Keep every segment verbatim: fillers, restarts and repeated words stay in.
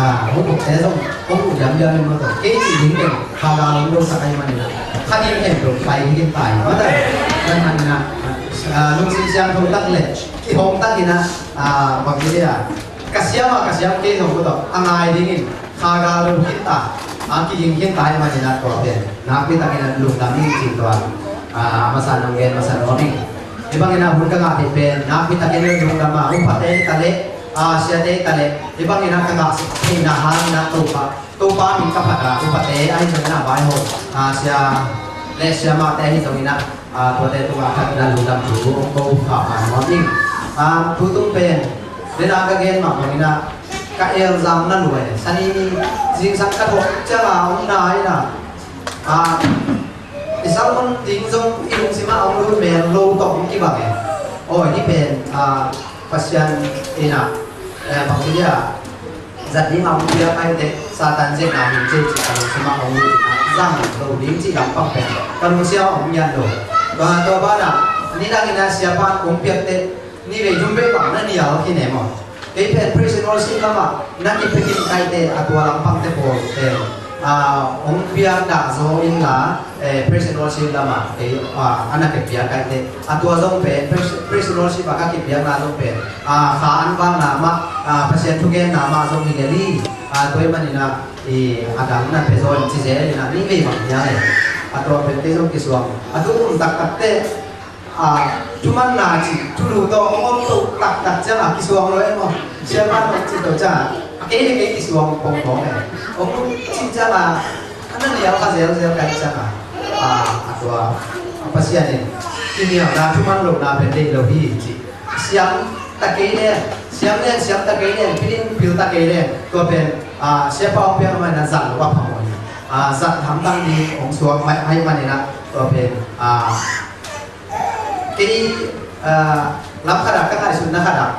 Ah, hong uk te zong hong uk diamdiam in maw tawh. Kei cih ding pen kha gal hong dosak ahih manin ah, kha ding pen tua pai hi kei tai maw tawh. Tua ahih manin ah, ah, lungsim siangtho tak le kihong takin ah, ah, bang ci dia, ka siam a ka siam kei zong maw tawh, a ngai dingin kha gal hong khin ta, a kiging khin ta ahih manin ah tua pen nakpi takin ah lungdam ing ci tua, ah, masa nong gen masa nuam ing. Hih bangin ah hun ka ngah theih pen nakpi takin ah lungdam a, upa te hi ta leh, ah, siate hi ta leh, hih bangin ah ka ngah theihna hangin ah Topa, Topa min ka phat a, upate ahi zongin ah, vaihawm, ah, sia le siamahte ahi zongin ah, ah, tuate tungah khat in ah lungdam thu hong ko pahpah nuam ing. Ah, tu tung pen, den a ka gen mah bangin ah, ka elzang na nuai, sani ni zingsang ka thawh ciang a om na in ah, ah, i sermon ding zong i lungsim ah hong lut mel lo tawh hong kibang e. Aw, hih pen, ah, Pasian in ah, eh, bang ci dia, zat ding a hong piak ahih teh Satan zia na hong ci cih ka lungsim ah hong lut in ah, zang lo ding cih lampang pen ka lungsim ah hong ngiat lo. Tua, tua banah nidang in ah siapa hong piak teh ni vei thum vei bang na nial khin e maw. Kei pen praise and worship lamah na kipia khin ka hih teh, a tua lampangte pawl pen, ah, hong piak dah zaw inla, eh, praise and worship lamah kei, ah, a na kipia ka hih teh, a tua zong pen praise, praise and worship a ka kipiakna zong pen, ah, kha an vakna mah, ah, Pasian thugenna mah zong hi lel hi. Ah, tua ahih manin ah, i, a dang na pia zaw in ci zel in ah, ni vei bang hial e. A tua pen kei zong kisuang a, tu kum taktak teh, ah, thumanna cih thulu tawh hong om to taktak ciang a kisuang lo e maw. Siapa hong cih to ciang a, a kei le kei kisuang pongpong e. Hong cih ciang a, a na nial kha zelzel ka hih ciang a, ah, a tua, a Pasian in kinialna thuman lohna pen deih lo hi cih. Siam ta kei leng, siam leng, siam ta kei leng, pil in pil ta kei leng, tua pen, ah, siapa hong piak mah in ah zat lo a phamawh hi. Ah, zat hamtang ding hong suak mah ahih manin ah, tua pen, ah, kei, ah, lam khat ah ka ngaihsutna khat ah,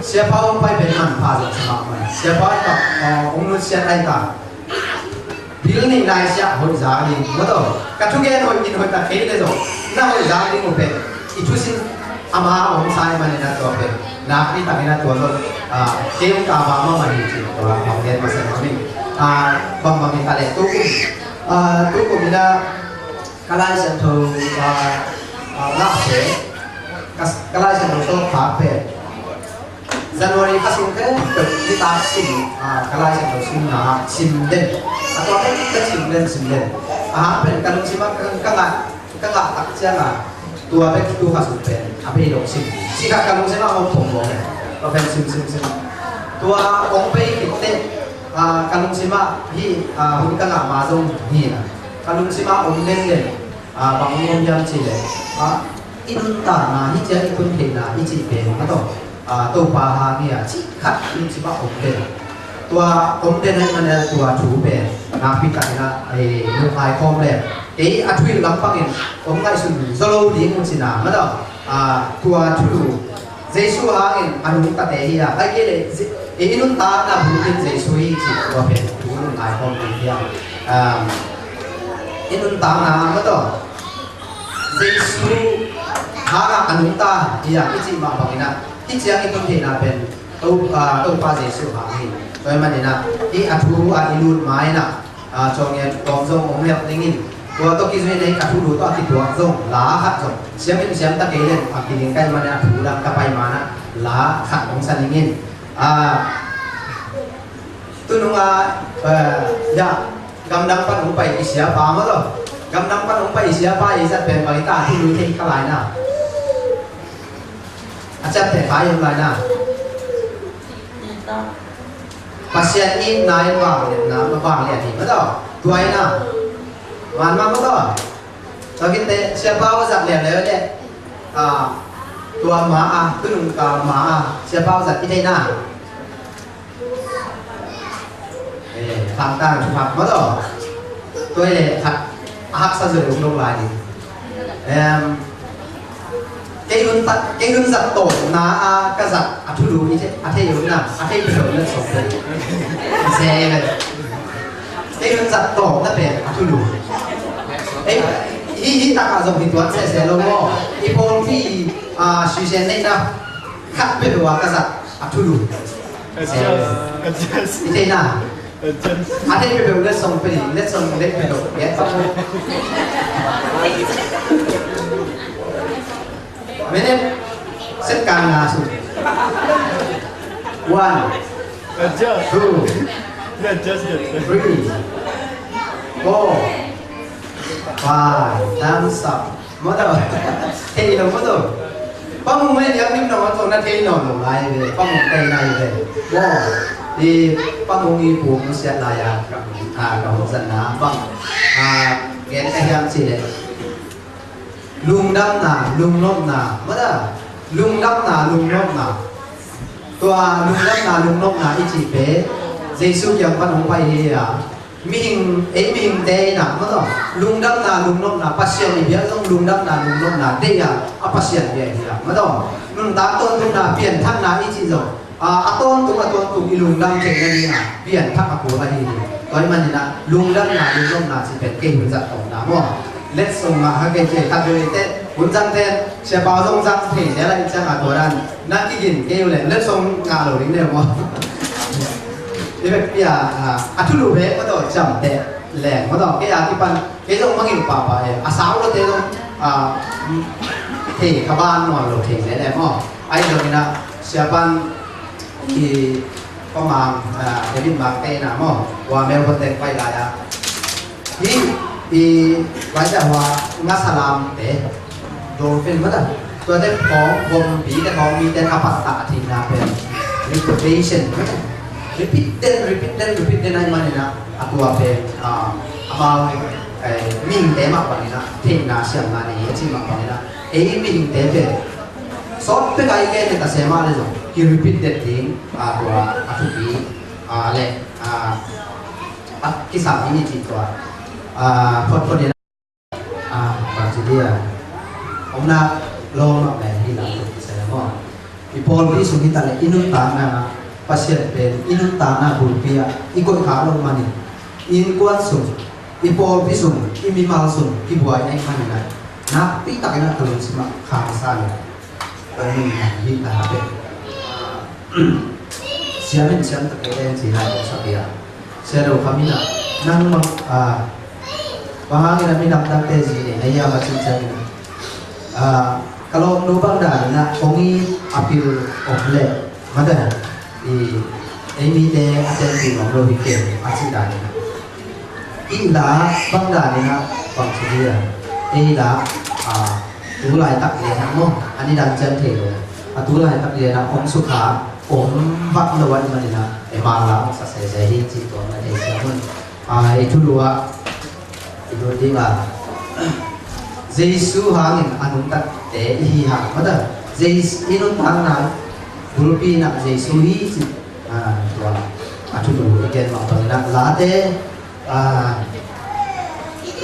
siapa hong pai pen manpha zong sa mahmah. Siapa hong pai, ah, hong nusiat ahih ta. Bil nih nai siah hoih zak ding, maw tawh. Ka thugen hoih in hoih tak kei le zong, na hoih zak ding uh pen i thusim ama a om sa ahih manin ah tua pen nakpi takin ah tua zong, ah, kei hong tama mahmah hi ci, tua hong gen masa nuam ing. Ah, bangbang hi ta leh tu kum, ah, tu kum in ah ka Lai Siangtho, ah, ah, ngah pen, ka, ka Lai Siangtho sawk phak pen January kha sung khempeuh nitak sim, ah, ka Lai Siangtho simna ah sim den. A tua pen ka sim den, sim den. A hang pen ka lungsim ah ka, ka ngah, ka ngah tak ciang a, tua pen tu kha sung pen a bei lo sim. Ci kha ka lungsim ah hong pom lo pen, tua pen sim, sim, sim. Tua hong bei khit teh, ah, ka lungsim ah hih, ah, hun ka ngah ma zong hi na, ka lungsim ah om den den. Ah, bang hong om hiam cih leh, ah, i nuntakna, hih ciang i tun theihna i cih pen, a tawh, ah, Topa hang hi a, cih khat i lungsim ah om den. Tua om den ahih manin ah tua thu pen nakpi takin ah, eh, lungngai khawm leng. Kei a thuhilh lampangin om ngaihsun zaw lo ding uh cihna, maw tawh, ah, tua thulu Jesu hangin a nungtate hi a, ahih kei leh Je-, i nuntakna bupin Jesu hi cih tua pen thu lungngai khawm ding hi a. Um, i nuntakna, maw tawh, Jesu hangah a nungta hi a i cih mah bangin ah, hih ciang i tun theihna pen To-, ah, Topa Jesu hang hi. Tua ahih manin ah, hih a thu ah i lut ma-in ah, ah, Chawngin Kawm zong hong help dingin, tua tawh kizui-in ah ka thulu tawh a kituak zong, la khat zong siam in siam ta kei leng, a kiling ka hih manin a thu dang ka pai ma-in ah la khat hong sa dingin. Ah, tunung a, eh, ya, gamdang pan hong pai i siapa maw tawh. Gamdang pan hong pai i siapa i zat pen bang hi ta, thulu thei kha lai na. A ciamteh kha i om lai na. Pasian itna in vangliatna, vangliat hi maw tawh. Tua hi na. Man mah maw tawh. Tua khit teh siapa aw zat lian leh leh, ah, tua ma a, tunung ka ma a siapa aw zat i thei na. Eh, khangtang thuhak maw tawh. Tua hi leh khat a haksa zaw leh um dong lai ding. Em, kei hun ta, kei hun zat tawpna a ka zat a thulu i thei, a thei um na, a thei peuh na sawm peuh. Se le. Kei hun zat tawpna pen a thulu. Eh, hi, hi takah zong hi tuan sese lo maw. I pawlpi, ah, sisen neihna khat peuh a ka zat a thulu. Adjust. Adjust. I thei na. Adjust. A thei peuhpeuh letsong pia ding, letsong lek peuhpeuh. Yes. Minute. Set kang na su. One. Adjust. Two. Adjust, adjust. Three. Four. Five. Thumbs up. Maw taw. Thei lo maw taw. Pa Mung mai diam nim nawn zong na thei nawn lo lai ve. Pa Mung thei lai ve. Wow. I Pa Mung i pu Mung siat lai a ka, a, ka hun zan na bang, a, gen ka hiam cih leh lungdamna, lungnopna, maw taw. Lungdamna, lungnopna. Tua lungdamna, lungnopna i cih pen Jesu kiang pan hong pai hi a. Mihing, ei mihingte in ah, maw taw, lungdamna, lungnopna, Pasian i biak zong lungdamna, lungnopna deih a, a Pasian biak hi a, maw taw. Nuntak tawntungna, pianthakna i cih zong, a, a tawntung, a tawntung i lungdam theihna ding a pianthak a kul ahi hi. Tua ahih manin ah lungdamna, lungnopna cih pen kei hun zat tawmna maw. Letsong mah ha kei, kei khat vei teh hun zang ten, Sia Pau zong zang thei lel a, i ciang a tua dan na kigin kei uh leh letsong ngah lo ding ne maw. I bek pia, a, a thulu bek maw taw, ciamteh leng maw taw, kei a kipan kei zong mangngilh pahpah e, a sau lote zong, a, thei ka ban nawn lo thei lel e maw. Ahi zongin ah Sia Pan i Pa Mang, a, David Mang te in ah maw, hua Melbourne teng pai lai a. Hih i, vai dah hua, ngasa lamte, dolphin maw taw. Tuate khawng, gompi te khawng, mite thapat ta a theihna pen reputation. Repeat den, repeat den, repeat den ahih manin ah, a tua pen, a, amau, eh, mihingte mah bangin ah theihna siamna nei a cih mah bangin ah, ei mihingte pen sawt pek a i gen ta se mah leh zong ki repeat den ding, a, tua a thupi, a, leh, a, a kisam ding i cih tua, a, photphot in, a, bangci dia, omna lawng mah pen hi lam tuk kisai maw. I pawlpi sung hi ta leh i nuntakna, Pasian pen i nuntakna bulpi ah i koih khak loh manin, i innkuan sung, i pawlpi sung, i mimal sung kibuai na i hih manin ah, nakpi takin ah ka lungsim ah khang sa leh. Tua hi na, hi na ha pek. Siam in siam ta kei leng ci na kong sak hi a. Sia Do Kham in ah, nang bang, a, bang hangin a minam dangte zi nei na hiam a cih ciangin ah, a, ka lawmnu bang danin ah hong it a pil om leh, maw taw, i, ei mite a tenpih nuam lo hi kei a cih danin ah. Hih la bang danin ah bang ci dia. Ei la, a, tu laitak lian ah maw, a nidan ciang thei lo. A tu laitak lian ah om sukha, om vat lo ahih manin ah, ei mang la om sa sese hi cih tua na thei sia hun. A, ei thulu ah i lut ding a, Jesu hangin a nungtakte i hi hang, maw taw. Jesu, i nuntakna bulpi in ah Jesu hi cih, a, tua a thulu i gen mah bangin ah, Late, a,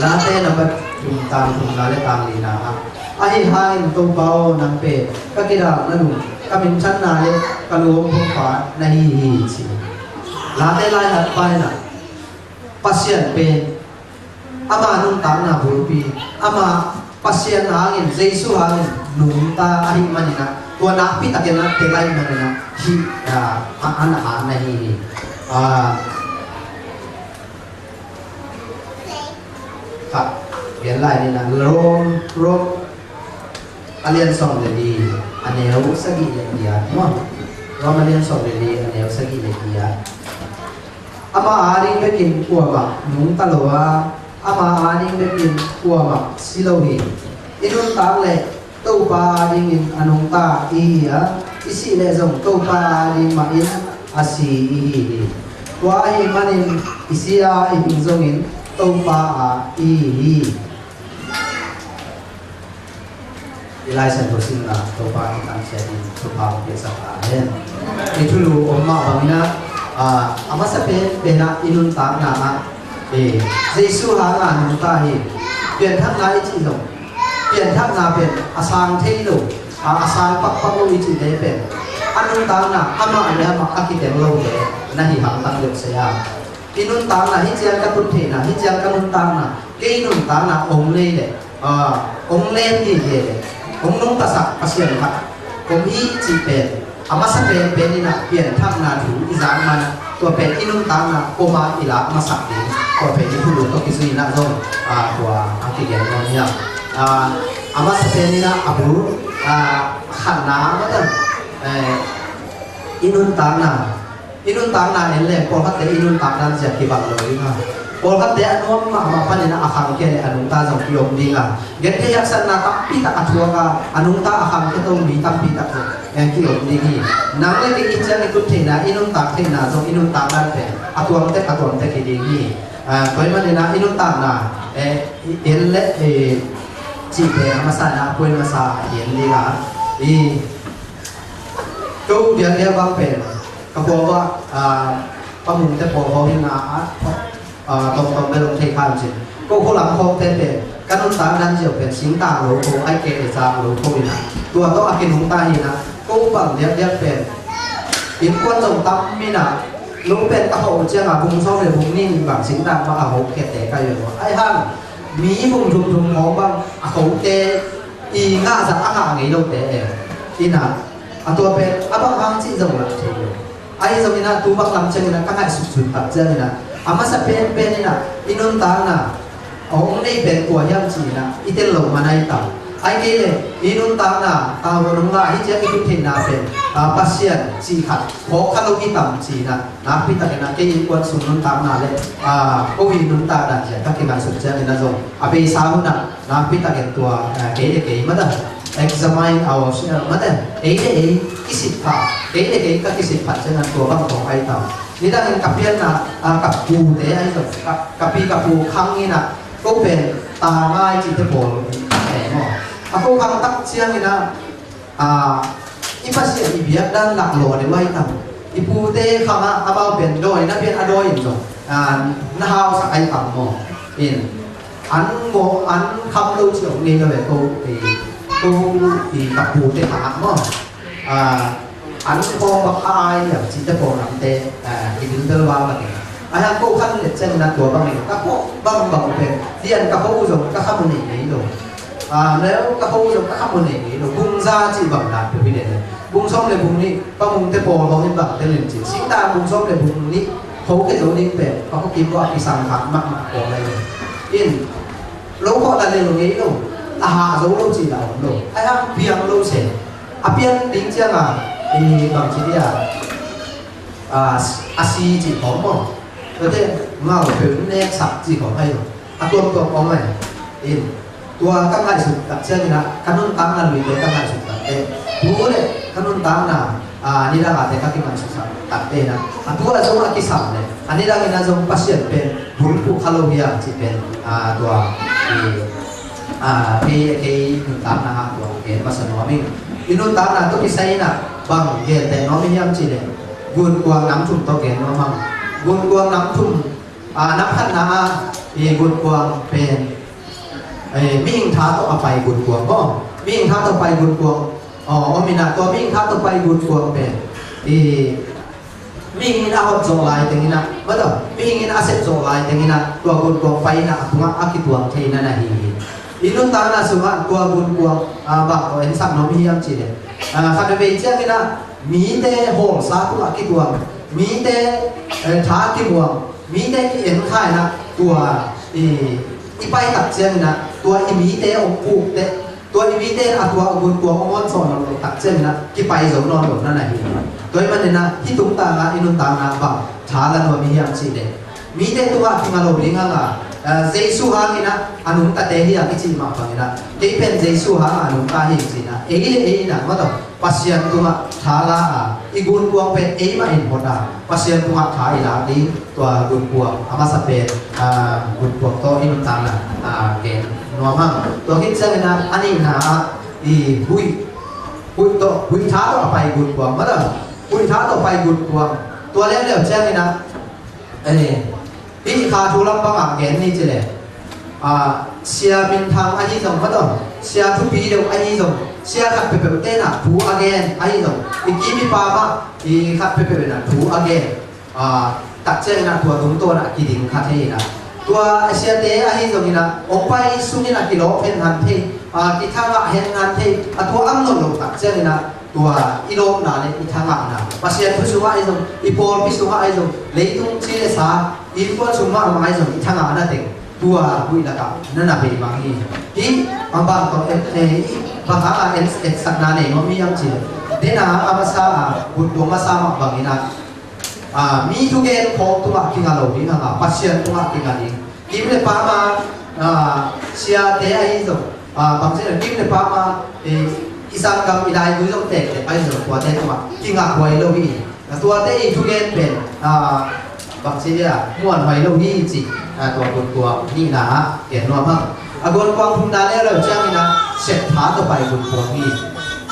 Late number thum, tang thumna leh tang lina ah, ahi hangin Topa aw, nang pen ka kidalna nung, ka minthanna leh ka lungphumpa na hi hi ci. Late lainatpa in ah Pasian pen ama nuntakna bulpi, ama Pasian hangin, Jesu hangin nungta ahih manin ah, tua nakpi takin ah tel ahih manin ah, hih, a, a, a na, a na hi hi. A, khat gen lai ni na, Rom, Rom a lian sawm leh li, a neu sagih leh giat maw. Rom a lian sawm leh li, a neu sagih leh giat. Ama ading bekin kuamah nungta lo a, ama ading bekin kuamah si lo hi. I nuntak leh Topa adingin a nungta i hi a, i sih leh zong Topa ading mahin a si i hi hi. Tua ahih manin i si a, i hing zongin Topa a i hi hi. I Lai Siangtho simna Topa in thangsiat in thupha hong piaksak ta hen. I thulu om mah bangin ah, a, a masa pen, pen ah i nuntakna ah, e, Jesu hangah nungta hi. Pianthakna i cih zong, pianthakna pen a sang thei lo, a, a sang pakpak lo i cihte pen, a nuntakna amah le amah a kiteng lote na hi hangtang deuh se a. I nuntakna, hih ciang ka tun theihna, hih ciang ka nuntakna, kei nuntakna hong nei leh, a, hong lem hi hi leh, hong nungtasak Pasian khat kong hi cih pen A masa penpen in ah pianthakna thu i zak man ah tua pen i nuntakna koma i lak masak ding, tua pen i thulu tawh kizui in ah zong, ah, tua a kigen nuam hi a. Ah, a masa pen in ah a bul, ah, khatna ah mah tan, eh, i nuntakna, i nuntakna en leng pawlkhatte i nuntak dan zia kibang lo ding a, pawlkhatte a nuam mahmah panin ah a khangkhia leh a nungta zong ki-om ding a, genthei haksatna tampi tak a thuak a, a nungta a khangkhia to mi tampi tak zong, eh, ki-om ding hi. Nang le kei i ciang i tut theihna, i nuntak theihna zong i nuntak dan pen a tuamtek a tuamtek hi ding hi. Ah, tua ahih manin ah i nuntakna, eh, i en le, eh, cih pen a masa in ah a point masa i en ding a, i Ko biakna bang pen ka khua ah, ah, Pa Mungte pawl hong hi a, ah, tawmtawm bel hong thei kha in cin. Ko khua lam khawngte pen ka nuntak dan ziau pen singtang lo kho, ai ke le zak lo kho in ah, tua tawh a kinungta hi in ah, ko bang diakdiak pen innkuan zong tam in ah, no pen ka hawh uh ciangin bung sawm le bung nih nih bang singtang bang a hawh khiatte ka hi uh. Ahih hang mi bung thum thum hawh bang a hawhte i ngah zah a ngah ngei lote e. In ah, a tua pen a bang hang cih zong lak thei lo. Ahi zongin ah tu bang lam ciangin ah ka ngaihsutsut tak ciangin ah, a masa penpen in ah i nuntakna a hong nei pen kua hiam ci-in ah i tel loh man ahi tam. Ahih kei leh i nuntakna, ah, hong ngah hi ciang i tut theihna pen, ah, Pasian cih khat phawk kha lo hi tam ci-in ah, nakpi takin ah kei innkuan sung nuntakna le, ah, ko inn nuntak dan zia ka kingaihsut ciangin ah zong a beisa hun ah nakpi takin tua, eh, kei le kei mah ta, examine ourselves mah ta, ei le ei kisit pha, kei le kei ka kisit pha ciangin tua bang kong ai tam. Nidangin ka pianna, ah, ka pute ai zong, ka, ka pi ka pu khang in ah, ko pen ta ngai cihte pawl, eh, maw. A ko khang tak ciangin ah, ah, i Pasian i biak dan lak law deuh ai tam. I pute khang ah amau pen dawi na pian a dawi in zong, ah, na hausak ai tam maw. In an maw, an kham lo ci hong ngei lo ve ko, eh, ko i ka pute khang ah maw. Ah, an khawng bak a ai liam cihte pawl lamte, ah, i bilbel val bak in. Ai hang ko khan let ciangin ah tua bangin ka khawh bangbang pen, dian ka khawh uh zong ka kha mu nei ngei lo. Ah, leu ka khawh uh zong ka kha mu nei ngei lo. Bung za cih bang dan peuh hi leh leh, bung sawm le bung nih Pa Mungte pawl hong in bang tel in cih, singtang bung sawm le bung nih kho khe zo ding pen ka khawh kim bawh a kisang khat mahmah pawl lai lo. In lo khawh la le lo ngei lo. A hah zo lo cih la om lo. Ai hang piang lo se. A pian ding ciangin, i bang ci dia, a, a si cih khawng maw. Tua te ngau peuh neksak cih khawng ai lo. A tuamtuam om ai. In tua ka ngaihsut tak ciangin ah ka nuntakna luite ka ngaihsut tak te. Tu le ka nuntakna, a, nidang a te ka kingaihsut tak te in ah. A tua zong a kisam le. A nidangin ah zong Pasian pen bulphuh kha lo hiam cih pen, a, tua, i, ah, kei, kei nuntakna ah tua gen masa nuam ing. I nuntakna tawh kisai in ah bang gen teh nuam i hiam cih leh, gunkuang nam thum tawh gen nuam hang. Gunkuang nam thum, ah, nam khatna ah i gunkuang pen, eh, mihing tha tawh a pai gunkuang maw. Mihing tha tawh pai gunkuang, aw, om in ah tua mihing tha tawh pai gunkuang pen i mihing in a hot zawh lai teng in ah, mataw, mihing in a sep zawh lai teng in ah, tua gunkuang pai in ah, a tungah a kituang thei na na hi hi. I nuntakna sungah tua gunkuang, ah, bang tawh ensak nuam i hiam cih leh, ah, khat vei ciangin ah, mite hawlsa tungah kituang, mite, eh, tha kimuang, mite ki-en kha in ah, tua i, i pai tak ciangin ah, tua i mite hong pukte, tua i mite in a tua gunkuang hong hon sawn lo tak ciangin ah kipai zo nawn lo na na hi. Tua ahih manin ah hih tungtang ah i nuntakna bang tha la nuam i hiam cih leh, mite tungah kinga lo ding hang a, eh, Jesu hangin ah a nungtate hi a kici mah bangin ah, kei pen Jesu hang a nungta hi ci-in ah, ei le ei in ah mataw Pasian tungah tha la a, i gunkuang pen eimah in hot a, Pasian tungah tha i lak ding. Tua gunkuang a masa pen, ah, gunkuang tawh i nuntakna, ah, gen nuam hang. Tua khit ciangin ah a nihna ah i huih, huih tawh, huih tha tawh a pai gunkuang, mataw, huih tha tawh pai gunkuang. Tua leuleu ciangin ah, eh, hih kha thu lam bangah gen ni ci leh, ah, sia minthang ahi zong, mataw, sia thupi deuh ahi zong, sia khat peuhpeuh ten ah thu a gen ahi zong, i kim i pam ah i khat peuhpeuh in ah thu a gen. Ah, tak ciangin ah tua tungtawn ah kiding kha thei in ah, tua a siate ahi zongin ah hong pai sungin ah kilawp henhan thei, ah, kithangah henhan thei, a tua ang nawn lo tak ciangin ah Tua i lawpna le i thangahna, Pasian thu sungah ahi zong, i pawlpi sungah ahi zong, leitung ci le sa, innkuan sung mahmah ahi zong, i thangahna teng tua huih lakah na na bei mang hi. Hih a bang tawh et, eh, hih bang hangah en, etsakna nei nuam hiam cih leh, dena a masa a, guntuang masa mah bangin ah, a, mi thugen khawng tungah kinga lo ding hanga, Pasian tungah kinga ding. Kim le pama, a, siate ahi zong, a, bangci kim le pama, eh, i sanggam i laigui zong tektek ahi zong, tuate tungah kingakhuai lo hi. A, tuate i thugen pen, a, bangci dia muanhuai lo hi ci, a, tua guntuang nihna ah gen nuam hang. A, guntuang thumna leuleu ciangin ah, septha tawh pai guntuang hi.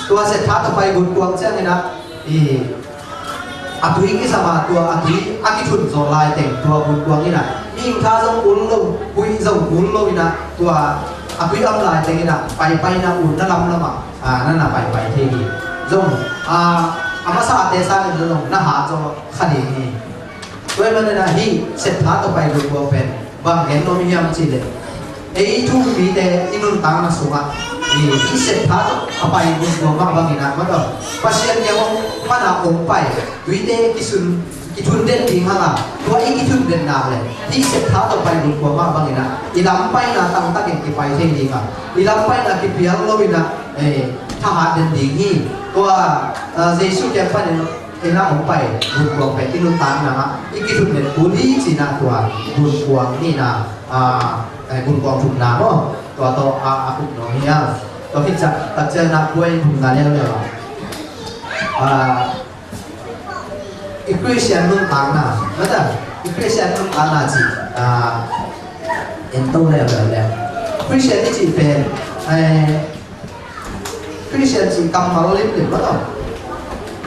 Tua septha tawh pai guntuang ciangin ah, i, a tui kisam a, tua a tui a kithun zawh laiteng tua guntuang in ah, mihing tha zong ul lo, huih zong ul lo in ah, tua a tui a om laiteng in ah, paipaina utna lamlam ah, a, na na paipai thei hi. Zong, a, a masate sangin zong na hat zaw kha ding hi. Tua ahih manin ah hih septha tawh pai guntuang pen bang gen nuam hiam cih leh, ei thu ummite i nuntakna sungah, i, i septha tawh a pai guntuang mah bangin ah, mah tawh Pasian kiang hong pan a hong pai tuite kisun, kithun den ding hanga, tua i kithun den nak leh hih septha tawh pai guntuang mah bangin ah, i lampaina tangtakin kipai thei ding a, i lampaina kipial lo in ah, eh, thahat den ding hi. Tua, ah, Jesu kiang panin ei na hong pai guntuang pen i nuntakna ah i kithun den kul hi ci-in ah, tua guntuang nihna, a, eh, guntuang thumna maw, tua tawh a, a khup nuam hi a. Tua khit ciang, tak ciangin ah point thumna leuleu ah, a, i Khristian nuntakna, mata, i Khristian nuntakna ci, a, en to leuleu. Khristian i cih pen, eh, Khristian cih kammal limlim mah lo.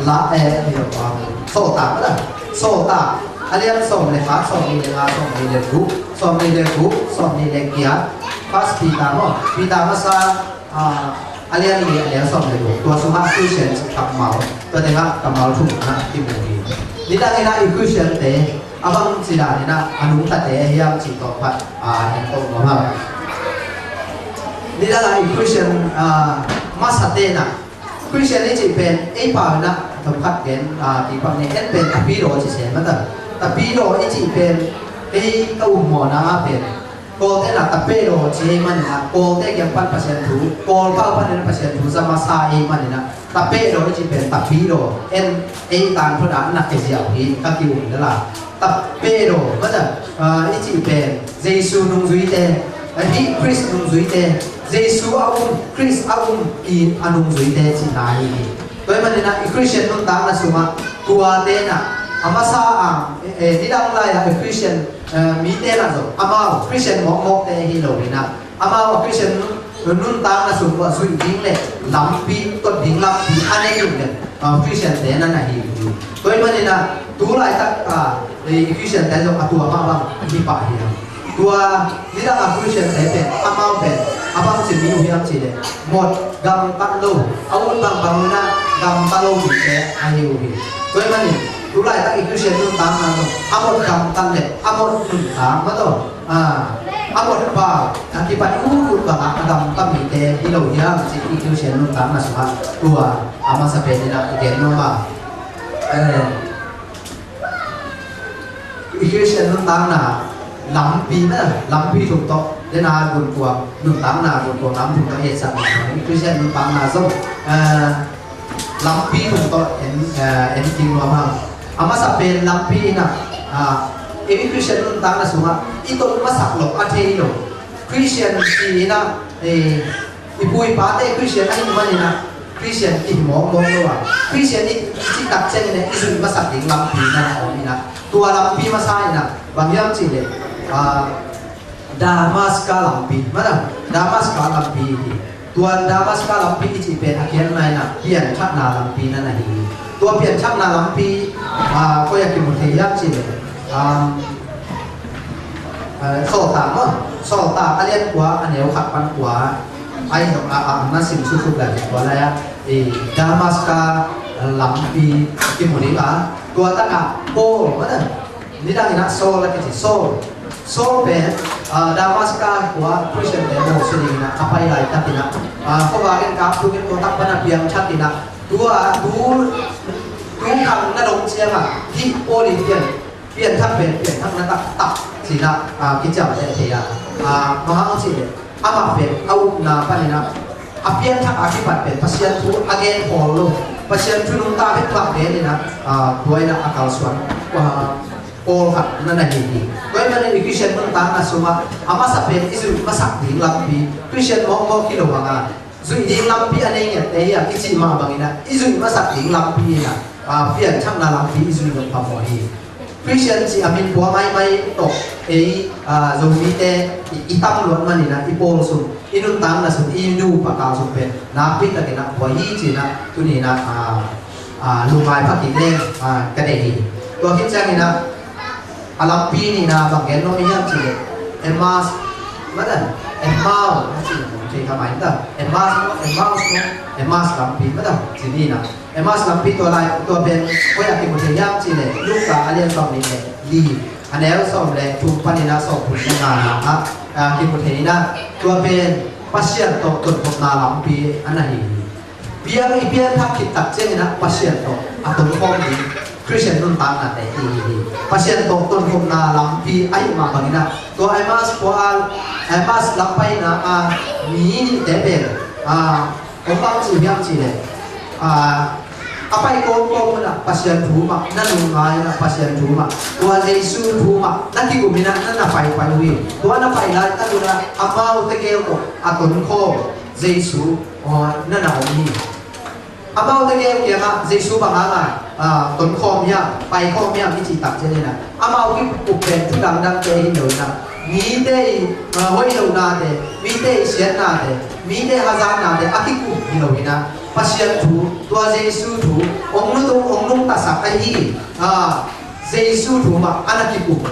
La, eh, ni lo, ah, Sawltak mah lo. Sawltak a lian sawm le khat, sawmnih le nga, sawmnih le guk, sawmnih le guk, sawmnih le giat. First Peter maw, Peter masa, ah, a lian li, a lian sawm le guk. Tua sungah Khristian cih kammal, tua tengah kammal thum na kimu hi. Nidang in ah i Khristiante a bang ci dan in ah a nungtate hiam cih tawh khat, a, en to nuam hang. Nidang a i Khristian, a, masate in ah, Khristian i cih pen ei pau in ah, a, tom khat gen, a, ti pak ni, en pen tapidaw ci se mata. Tapidaw i cih pen ei ka um mawhna ah pen Kawlte in ah tapedaw ci ahih manin ah, Kawlte kiang pan Pasian thu, Kawlpau panin Pasian thu za masa ahih manin ah, tapedaw i cih pen tapidaw, en ei tangthu dan a na kiziau hi, ka ki-um lel a. Tapedaw, mata, ah, i cih pen Jesu nungzuite, ah, hih Khrist nungzuite, Jesu a um, Khrist a um i a nungzuite cihna hi hi. Tua ahih manin ah i Khristian nuntakna sungah tuate in ah, a masa a, eh, eh, nidang lai-a i Khristian, eh, mite in ah zong amau Khristian mawkmawkte hi lo in ah, amau a Khristian nun, nuntakna sung uah zuih ding le lampi, tot ding lampi a nei ding le, ah, Khristiante na na hi uh hi. Tua ahih manin ah tu laitak, ah, eh, i Khristiante zong a tua mah bang hi pah hi. Tua nidang a Khristiante pen, amau pen a bang ci mi uh hiam cih leh, mawt gamtat lo, a ut bangbang in ah gamta lo mite a hi uh hi. Tua ahih manin tu laitak i Khristian nuntakna zong a mawt gamtat le a mawt nuntak mah tawh, a, a mawt pau a kipan ut ut bangah a gamta mite hi lo hiam cih i Khristian nuntakna sungah tua a masa pen in ah i gen nuam a. Eh, i Khristian nuntakna lampi na, lampi thum tawh, dena guntuang, nuntakna guntuang lam thum tawh i etsakna, i Khristian nuntakna zong, eh, lampi thum tawh en, eh, en kik nuam hang. A masa pen lampi in ah, ah, i Khristian nuntakna sungah i tot masak loh a thei lo. Khristian ci-in ah, eh, i pu i pate Khristian ahih manin ah, Khristian i mawkmawk lo a, Khristian i, i cih tak ciangin ah i zuih masak ding lampi na na om in ah, tua lampi masa in ah bang hiam cih leh, ah, Damaska lampi, mata, Damaska lampi hi. Tua Damaska lampi i cih pen a kiatna in ah pianthakna lampi na na hi. Tua pianthakna lampi, ah, koi ah kimu thei hiam cih leh, um, eh, Sawltak maw, Sawltak a lian kua, a neu khat pan kua, ai zong a, a, na sim suksup lai tua lai ah, i Damaska lampi kimu ding a, tua tak ah Paul, mata, nidang in ah Saul a kici, Saul. Saul pen, ah, Damaska khua Khristiante mawhsuah ding in ah a pai laitak in ah, ah, khuavak in kap tuk in tua tak pan a piangthak in ah, Tua tu tu khang na dong ciangah hih Paul in pian pianthak pen pianthakna taktak cinah kiciamteh thei a, bang hang cih leh amah pen a upna paninah a pianthak a kipat pen Pasian thu a gen pawl lo, Pasian thu nungta bek bang geninah tua inah a kalsuan pawlkhat na na hi hi. Tua ahih manin i Khristian nuntakna sungah a masa pen i zuih masak ding lampi, Khristian mawkmawk hi lo hanga zuih ding lampi a nei ngiatte hi a kicih mah banginah i zuih masak ding lampi inah pianthakna lampi i zuih lo phamawh hi. Khristian cih a min pua maimai tawh ei Zomite i tam luat maninah i pawl sung, i nuntakna sung, i nupa kal sung pen nakpi takinah pua hi cinah tuninah lungngai pha kik leng ka deih hi. Tua khit cianginah a lampi nihna bang gen nuam i hiam cih leh Emmaus, matan Emmaus a cih leh thei kha mai ta, Emmaus, Emmaus, Emmaus lampi matan cih nihna. Emmaus lampi tua lai tua pen koi a kimu thei hiam cih leh Luka a lian sawm nih leh li, a neu sawm leh thum paninah sawm thum leh nga ah kimu thei inah tua pen Pasian tawh tonkhopna lampi a na hi hi. Piang i pianthak khit tak cianginah Pasian tawh a tonkhawm ding Khristian nuntaknate hi hi hi. Pasian tawh tonkhopna lampi ahih mah banginah tua Emmaus khua, Emmaus lam paina a mi nihte pen hong bang ci hiam cih leh a pai kawmkawm unah Pasian thu mah na lungngai inah Pasian thu mah, tua Jesu thu mah na kikup inah na na paipai uh hi. Tua na pai laitak unah amaute gel tawh a tonkhawm Jesu na na om hi. Amaute gel kiangah Jesu bang hanga tonkhawm hiam, paikhawm hiam i cih tak cianginah amau kikup pen thu dangdangte hi lo inah mite i hoih lohnate, mite i siatnate, mite hazatnate a kikup hi lo inah Pasian thu, tua Jesu thu hong lutung hong nungtasak ahi Jesu thu mah a na kikup,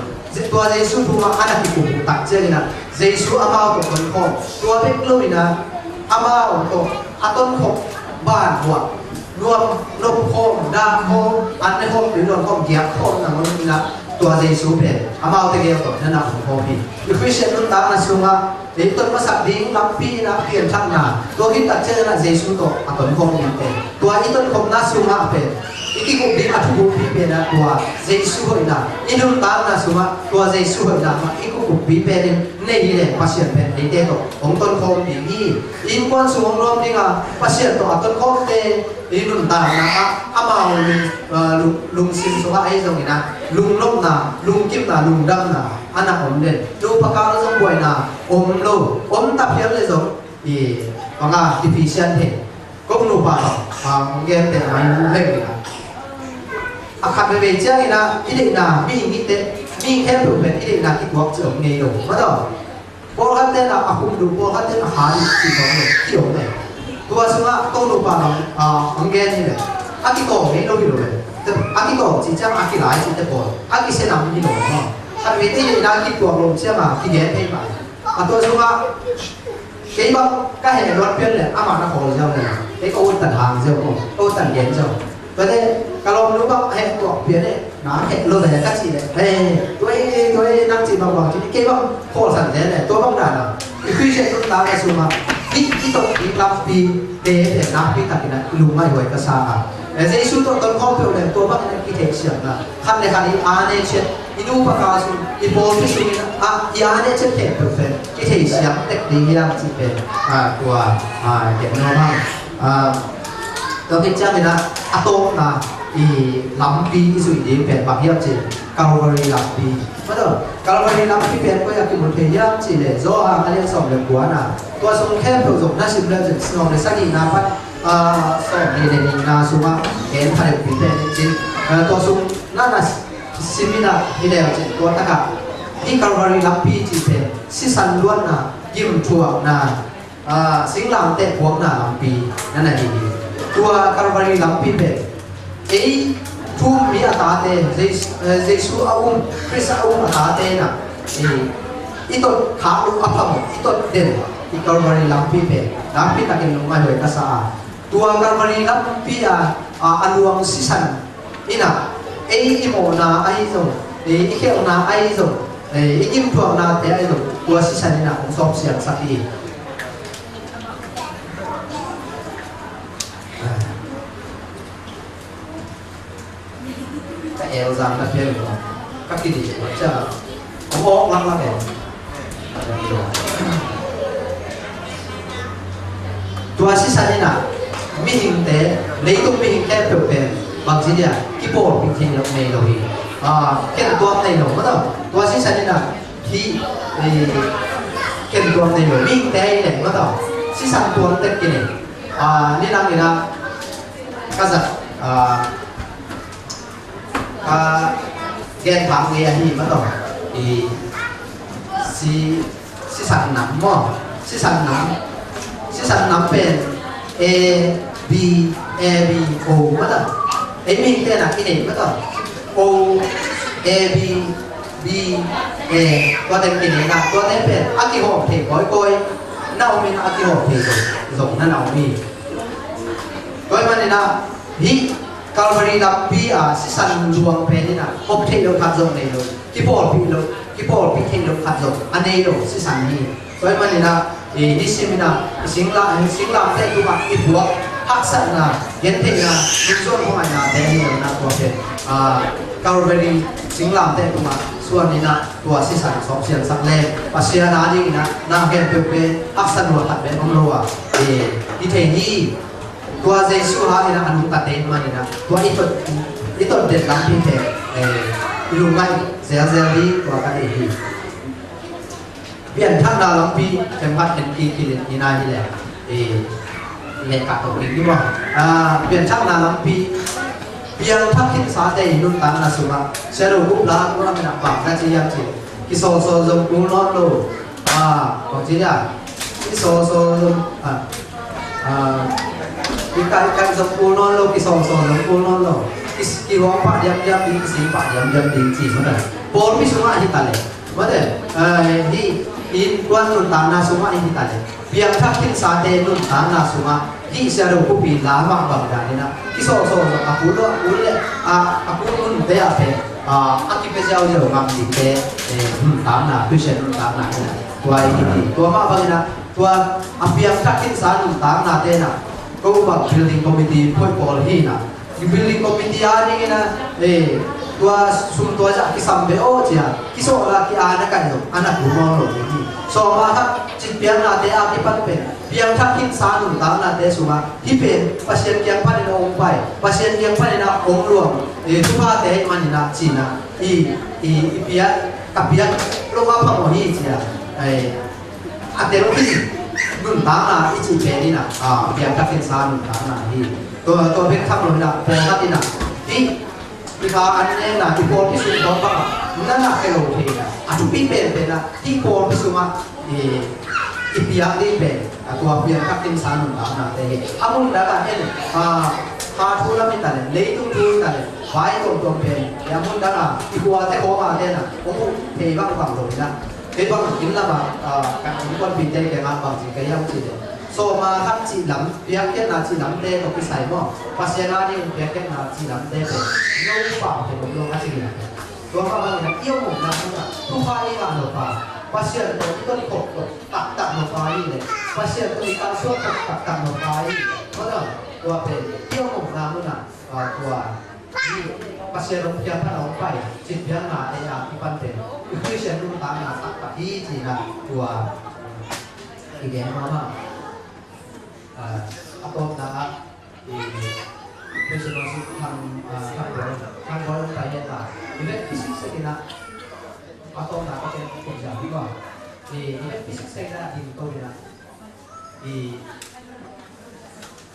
tua Jesu thu mah a na kikup uh tak cianginah Jesu amau tawh tonkhawm, tua bek lo inah amau tawh a tonkhop ban buah nuam nopkhawm, dahkhawm, an nekhawm, pil nuamkhawm, giakkhawm nangawn inah tua Jesu pen amaute gel tawh na na tonkhawm hi. I Khristian nuntakna sungah i ton masak ding lampi inah pianthakna, tua khit tak cianginah Jesu tawh a tonkhawm dingte, tua i tonkhopna sungah pen i kikup ding a thukuppi penah tua Jesu hoihna, i nuntakna sungah tua Jesu hoihna mah i kikuppi penin nei hi leh Pasian pen eite tawh hong tonkhawm ding hi. Innkuan sung hong nuam dinga Pasian tawh a tonkhawmte i nuntakna ah amau lungsim sungah ahi zonginah lungnopna, lungkimna, lungdamna a na om den. Nupa kal zong buaina om lo, om ta phial le zong i banga kipisian thei. Ko nupa hong gente a mai leng inah a khat veivei cianginah i deihna mi ngihte, mi khempeuh pen i deihna kituak ci om ngei lo. Mataw Pawlkhat tenah a khum duh, pawlkhat tenah a kha duh cih tawh hi om e. Tua sungah ko nupa lam hong gen hi le a kitawng ngei lo hi lo le. A kitawng cih ciang a kilai cihte pawl a kisia nam hi lo maw? Khat veite hi na kituak lo ciangah kigen thei mah. A tua sungah kei bang ka heh luat pian le amah na khawl ziau le kei ka ut tan hang ziau maw, ka ut tan gen ziau. Tuate ka lawmnu bang heh tuak pian e, na heh lo le ka cih le, he, tua hi, tua hi, nang cih bangbang cih kei bang khawlsan zen le, tua bang dan a i Khristian nuntakna sungah hih i tawh i lampi te pen nakpi takin a i lungngaih huai ka sa a. Jesu tawh tonkhawm peuh le tua bangin a kitheihsiamna khat le khat i ane ciat, i nupa ka sung, i pawlpi sungin a i ane ciat khempeuh pen kitheihsiam tek ding hiam cih pen tua gen nuam hang. Tua khit ciangin ah a tawpna i lampi i zuih ding pen bang hiam cih leh Calvary lampi. Calvary lampi pen koi ah kimu thei hiam cih leh Johan a lian sawm le kuana, tua sung khempeuh zong na sim le cin, sawm le sagnihna pan sawm le nihna sungah gen pha deuhpi pen in cin, tua sung na na sim in ah hi le cin, tua takah hih Calvary lampi cih pen sisan luatna, gimthuakna, singlamteh puakna lampi na na hi hi. Tua Calvary lampi pen ei thu-um mi a tate, Jesu a um, Khrist a um a tate na i tot khak loh a phamawh, i tot den i Calvary lampi pen nakpi takin lungngaih huai ka sa a, tua Calvary lampi a a luang sisan in ah ei i mawhna ahi zong, ei i khelhna ahi zong, ei i gimthuaknate ahi zong tua sisan in ah hong sawp siangsak hi. Elzang na pian lo. Ka kidih lo cia. Om awk lak lak e. Tuasisan in ah mihingte, leitung mihingte peuh pen bangci dia kipawlpih theih loh nei lo hi. Khentuam nei lo maw taw. Tuasisan in ah hih khentuam nei lo mihingte hi leh maw taw. Sisan tuam tek kinei. Ni nang in ah ka zat ka gen phak ngei ahi maw taw. I si sisan nam maw. Sisan nam, sisan nam pen A B, A B O maw taw. Ei mihingte na kinei maw taw. O A B B A. Tuate kinei na tuate pen a kihawm thei kawikawi. Na om in a kihawm thei zong na na om hi. Tua ahih manin ah hih Calvary lampi a sisan luang pen in ah hawm theih loh khat zong nei lo, kipawlpih loh, kipawlpih theih loh khat zong a nei lo sisan hi. Tua ahih manin ah i nisim in ah i singla, i singlamteh tungah i puak haksatna, gentheihna, nungzuan khuangaihna te hi lo in ah tua pen Calvary singlamteh tungah suan in ah tua sisan sawp siansak leng Pasian a ding in ah na khempeuh pen haksa lua khat pen om lo a i thei hi. Tua Jesu hangin a nungtate manin a tua i tot, i tot den lampite, eh, i lungngaih zelzel ding tua ka deih hi. Pianthakna lampi khenkhat en kikilin i nai hileh, eh, lehkah tawh kik ding maw? Ah, pianthakna lampi, piangthak khinsate i nuntakna sungah Shadow Group la a kul a minah bang na ci hiam cih leh, kisawlsawl zong kul nawn lo. Ah, bang ci hiam? Kisawlsawl zong, ah, Ah, kikaihkaih zong kul nawn lo, kisawlsawl zong kul nawn lo. Ki, kihawm pah diamdiam ding, kising pah diamdiam ding ci maw te. Pawlpi sungah hi ta leh maw te, ah, hih innkuan nuntakna sungah hi ta leh, piangthak khinsate nuntakna sungah hih Shadow Group i la mah bang dan in a kisawlsawl zong a kul lo, a kul leh, ah, a kul nunte ah pen, ah, a kipia ziauziau ngam dingte, eh, nuntakna, Christian nuntakna hi a. Tua i kiti, tua mah bangin a, tua a piangthak khinsa nuntaknate in a, ko bang building committee phoih pawl hi in a, building committee a dingin a, eh, tua sum tua zah kisam ve aw ci a, kisawh la ki-an a kaih zong a na kum aw lo ding hi. Sawma khat citpiaknate a kipan pen piangthak khinsa nuntaknate sungah hih pen Pasian kiang panin a hong pai, Pasian kiang panin a hong luang, eh, thuphate ahih manin a ci in a, i, i, i piak, ka piak lo a phamawh hi ci a, eh, a tel khin nuntakna i cih pen in a, ah, piangthak khinsa nuntakna hi. Tua, tua bek tham lo in a, pawlkhat in a, hih, hih kha an ne in a, i pawlpi sung pawlkhat a, na na khe lo thei in a, a thupi penpen a, hih pawlpi sungah, i, i piak ding pen, a tua piangthak khinsa nuntaknate hi. A mun dang a en, ah, kha thu lam hi ta leh, leitung thu hi ta leh, vai tuamtuam pen, a mun dang a, i kuate khawng a te in a, hong uh thei bangbang lo in a, kei bang inn lamah, ah, ka innkuanpihte kiangah bang ci ka hiam cih leh, sawma khat cih lam, piakkhiatna cih lamte tawh kisai maw, Pasian a ding piakkhiatna cih lamte pen no pau pen om lo a ci hi. Tua mah bangin a i om omna munah thupha i ngah nop a, Pasian tawh i tonikhop tawh taktak nop a hi leh, Pasian tawh i kalsuan tawh taktak nop a hi leh, tua pen i om omna munah, ah, tua Pasian hong piang pan a hong pai citpiaknate a kipan pen i Khristian nuntakna taktak hi cihna tua i gen nuam a. Ah, a tawpna ah i Khristian hong si thang, ah, thang bawi, thang bawi hong pai hen la i vekpi siksek in a, a tawpna ka pen kong zia hi maw? I vekpi siksek in a ding to in a, i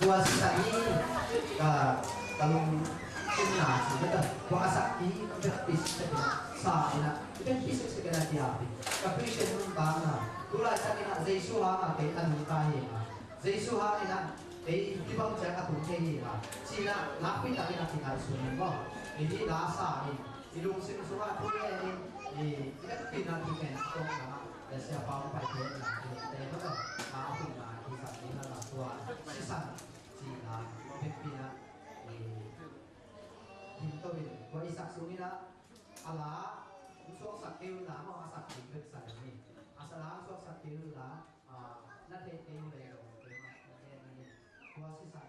tua sisan hi ka, ka lungsimna ci bek a, tua a sak hi ka vekpi siksek in a, sa in a, i vekpi siksek in a kiap hi. Ka Khristian nuntakna, tulaitak in a Jesu hang a kei a nungta hi a, Jesu hang in a kei hih bang ciang a tung thei hi a, ci in a nakpi tak in a kingaihsun in maw? Kei hih la sa in, i lungsim sungah thu ngen in, i, i vekpi in a thu ngen a tawpna ah, Siapa hong paite in a, i te maw taw, a, a hunna i zat ding a la tua, sisan cihna vekpi in a, i, hing to in, tua i sak sung in a, a la, hong suaksak kei un la maw, a sak ding bek sa ding hi. A sa la, hong suaksak kei un la, a, na theih kei un le lo, kei mah, na theih ding hi. Tua sisan